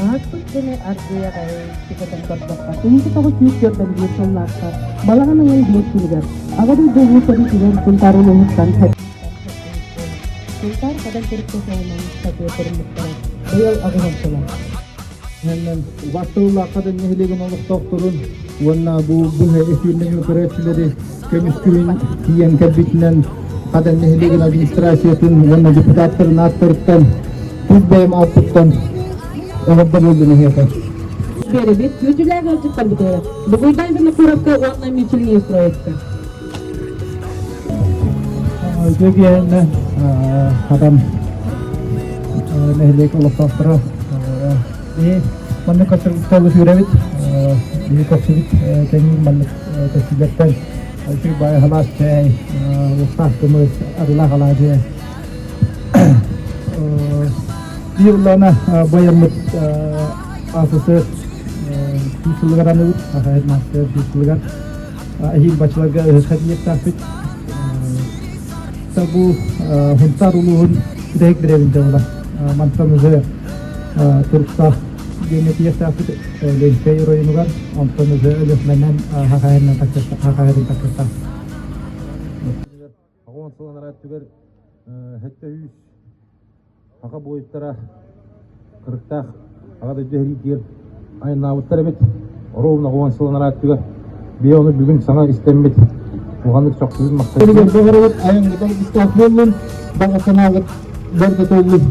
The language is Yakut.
Ааспыт кэми аргыый аҕай ситэтэн көрдөххө, 1941 сыллаахха балаҕан ыйын биир күнүгэр Аҕа дойду Улуу сэриитигэр Сунтаар улууһуттан Сунтаар Хадан төрүттээҕинэн сатыы туруммуттара. Быйыл 80 сыла. Убастабыллаах Хадан нэһилиэгин олохтоохторун уонна бу быһа эфирнэҥи көрөөччүлэри көмүскүүн тиийэн кэлбитинэн Хадан нэһилиэгин администрациятын уонна депутаттарын ааттарыттан тус бэйэм ааппыттан эҕэрдэ буоллун эһиэхэ. Биэрэбит күүтүүлээх ыалдьыттарбытыгар Дугуйдан Винокуровка уонна Мичил Неустроевка. Үтүө киэһэннэ Хадан нэһилиэк олохтоохторо Биһи маннык көрсөрбүт үөрэбит. Биһи көрсүбүт кэҥиир маннык көстүүлэртэн үчүгэй баай халаас чээй, уохтаах кымыс, арыылаах алаадьы. Биир улаана байаммыт АССР сүүс сылыгар аныыбыт, АХС мастер сүүс сылыгар эһиил баччаларга ыһыахха тиийиэхтээхпит. Бу Хунтаар улууһун бүтэһик дэриэбинтэ буолар. Мантан уже Туруктаах диэҥҥэ тиийиэхтээхпит Ленскэй оройуонугар, онтон уже Өлүөхүмэнэн Хахаһырынан тахсыахтаах. Оҕон сыл анараа өттүгэр 700 саха буойуттара кырыктаах Аҕа дойду сэриитигэр айаннаабыттар эбит. Оруобуна 10 сыл анараа өттүгэр биһи ону бүгүн саҥа истэммит улаханнык сөхтүбүт махтайбыт. Баҕарабыт айаҥҥытын истээх буоллун, баҕа санааҕыт барыта туоллун.